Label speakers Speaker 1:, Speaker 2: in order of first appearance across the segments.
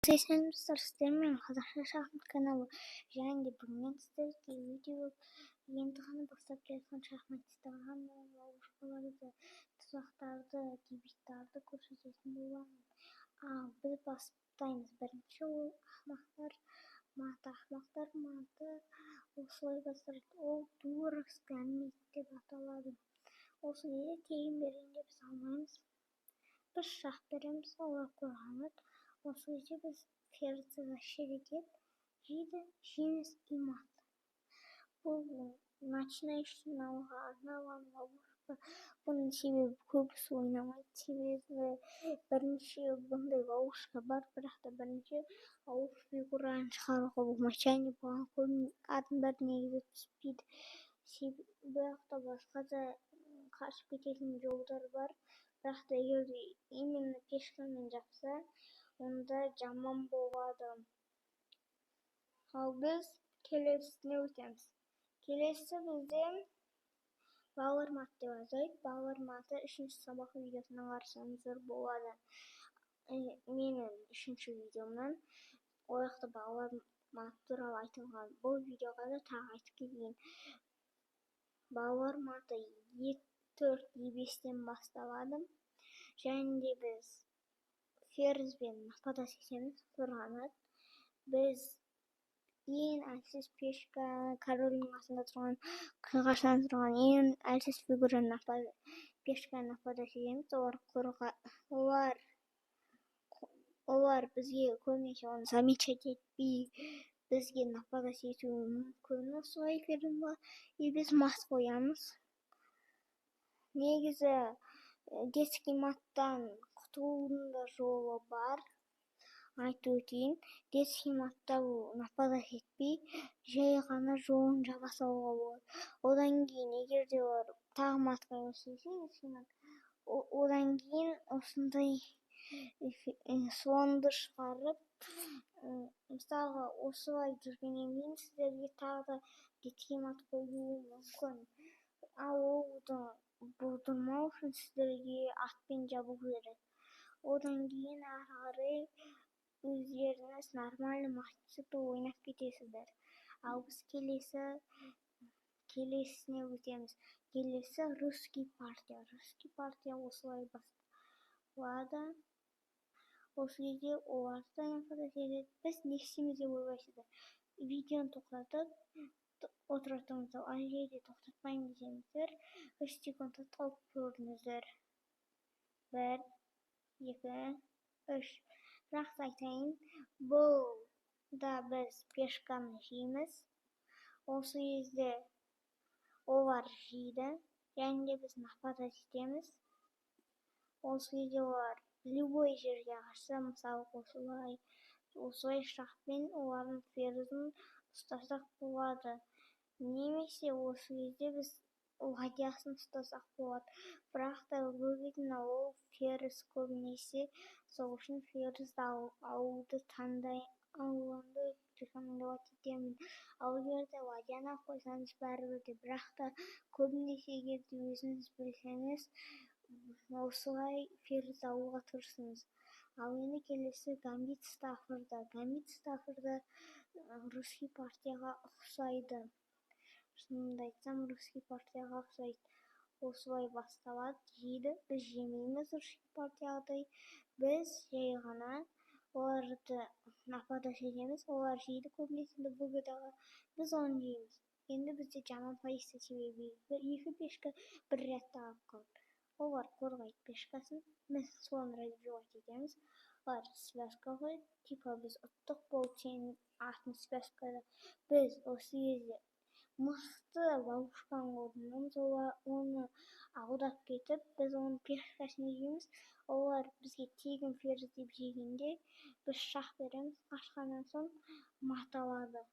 Speaker 1: Сәлеметсіздер, сіздермен Қазақша шахмат каналы. Және де бүгін мен сіздерге өте көп енді ғана бастап келе жатқан шахматистерға арналған ловушкаларды, тұзақтарды, дебюттарды көрсететін боламын. Ал біз бастаймыз. Бірінші ол ақымақтар маты. Ақымақтар маты осылай басталады. Ол дурас гамбит деп аталады. Осы кезде тегін бергенде біз алмаймыз. Біз шах береміз, олар қорғанады. Осы кезде біз ферзді защищать етеді, жейді, жейміз и мат. Бұл начинающийларға арналған ловушка. Бұның себебі көбісі ойнамайды. Себебі бірінші бұндай ловушка бар, бірақ та бірінші ауыр фигураны шығаруға болмайды және бұған көп адамдар негізі түспейді. Бірақ та басқа да қашып кететін жолдар бар. Бірақ та егер де именно пешкамен жапса, онда жаман болады. Ал біз келесісіне өтеміз. Келесі бізде балалар мат деп атайды. Балалар маты үшінші сабақ видеосынан қарасаңыздар болады. Менің үшінші видеомнан ол жақта балалар мат туралы айтылған. Бұл видеоға да тағы айтып кетейін. Балалар маты Е4, Е5-тен басталады. Және де біз ферзбен нападать етеміз, қорғанады. Біз ең әлсіз пешка, корольдің қасында тұрған, қиғашынан тұрған ең әлсіз фигураны, пешканы нападать етеміз. Олар бізге көбінесе оны замечать етпей, бізге нападать етуі мүмкін осылай ферзьға. И біз мат қоямыз. Негізі детский маттан құтылудың да жолы бар. Айтып өтейін, детский матта бұл нападать етпей, жай ғана жолын жаба салуға болады. Одан кейін егер де олар тағы матқа өссе, одан кейін осындай слонды шығарып, мысалға, осылай жүргеннен кейін сіздерге тағы да детский мат қоюы мүмкін. Ал оны болдырмау үшін сіздерге атпен жабу керек. Одан кейін ары қарай өздеріңіз нормальный мат ойнап кетесіздер. Ал біз келесісіне өтеміз. Келесі русский партия. Русский партия осылай басталады. Осы кезде олар да нападать етеді. Біз не істейміз деп ойлайсыздар? Видеоны тоқтатып отыра тұрыңыздар. Ал егер де тоқтатпаймын десеңіздер, 3 секунд қалып көріңіздер. 1, 2, 3. Бірақ та айтайын, бұл да біз пешканы жейміз. Осы кезде олар жейді, және де біз нападать етеміз. Осы кезде олар любой жерге қашса, мысалы, осылай, осылай шахпен олардың ферзін ұстасақ болады. Немесе осы кезде біз ладьясын ұстасақ болады. Бірақ та выгодно ол ферзь көбінесе, сол үшін ферзьді алуды таңдай алуды рекомендовать етемін. Ал егер де ладьяны алып қойсаңыз, бәрібір де, бірақ та көбінесе егер де өзіңіз білсеңіз, осылай ферзь алуға тырысыңыз. Ал енді келесі гамбит Стаффорда. Гамбит Стаффорда русский партияға ұқсайды. Шынымды айтсам, русский партияға ұқсайды. Осылай басталады, жейді, біз жемейміз русский партиядағыдай. Біз жай ғана оларды нападать етеміз, олар жейді көбінесе выгодаға, біз оны жейміз. Енді бізде жаман позиция, себебі екі пешка бір рядта қалып қалды. Олар қорғайды пешкасын, біз слон развивать етеміз. Олар связка қояды, типа біз ұттық, болды, сенің атың связкада. Біз осы кезде мықты ловушканы қолданамыз, оны алдап кетіп, біз оның пешкасын жейміз. Олар бізге тегін ферзь деп жегенде, біз шах береміз, қашқаннан соң мат алады.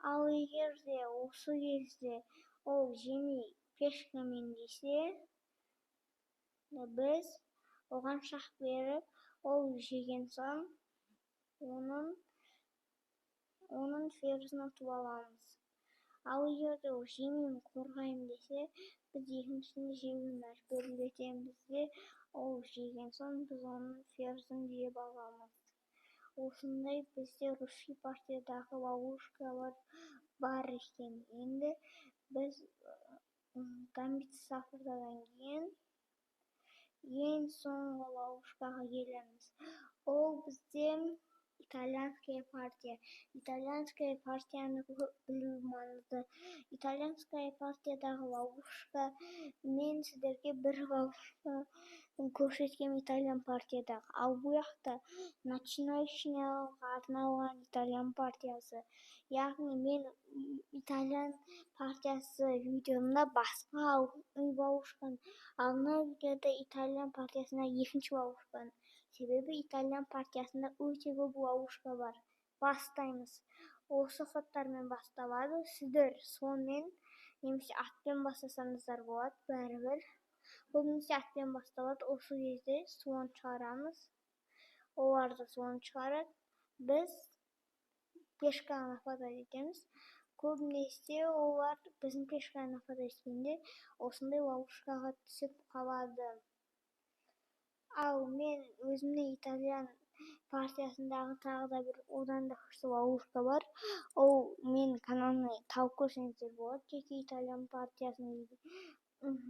Speaker 1: Ал егер де осы кезде ол жемей пешкамен жесе, біз оған шах беріп, ол жеген соң оның ферзін ұтып аламыз. Ал егер де ол жемеймін, қорғаймын десе, біз екіншісін жеуге мәжбүрлетеміз де, ол жеген соң біз оның ферзін жеп аламыз. Осындай бізде русский партиядағы ловушкалар бар екен. Енді біз гамбит Стаффордадан кейін ең соңғы ловушкаға келеміз. Ол бізде итальянская партия. Итальянская партияны білу маңызды. Итальянская партиядағы ловушка, мен сіздерге бір ловушка көрсеткем итальян партиядағы. Ал бұл жақта начинающийға арналған итальян партиясы. Яғни мен итальян партиясы видеомда басқа ловушканы, ал мына видеода итальян партиясына екінші ловушканы. Себебі итальян партиясында өте көп ловушка бар. Бастаймыз. Осы ходтармен басталады. Сіздер слонмен немесе атпен бастасаңыздар болады, бәрібір. Көбінесе атпен басталады. Осы кезде слон шығарамыз. Олар да слон шығарады. Біз пешканы нападать етеміз. Көбінесе олар біздің пешканы нападать еткенде осындай ловушкаға түсіп қалады. Ал мен өзімнің итальян партиясындағы тағы да бір одан да күшті ловушка бар. Ол менің каналымнан тауып көрсеңіздер болады. Жеке итальян партиясының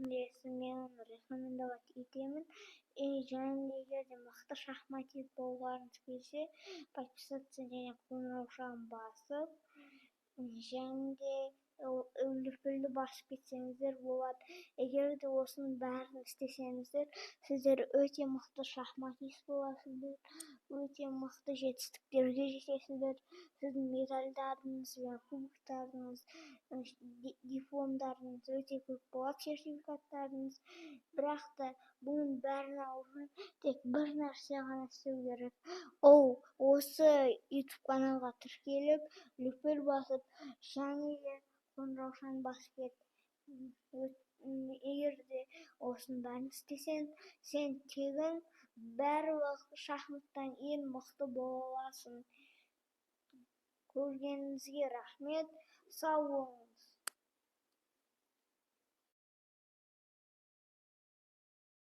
Speaker 1: несі, мен оны рекомендовать етемін. Және егер де мықты шахматист болғыларыңыз келсе, подписаться және қоңыраушаны басып, және де лүпілді басып кетсеңіздер болады. Егер де осының бәрін істесеңіздер, сіздер өте мықты шахматист боласыздар, өте мықты жетістіктерге жетесіздер. Сіздің медальдарыңыз бен кубоктарыңыз, дипломдарыңыз өте көп болады, сертификаттарыңыз. Бірақ та бұның бәрін алу үшін тек бір нәрсе ғана істеу керек. Ол осы YouTube каналға тіркеліп, лүпіл басып, және де қоңыраушаны басып кет. Егер де осының бәрін істесең, сен тегін барлық шахматтан ең мықты бола аласың. Көргеніңізге рахмет. Сау болыңыз.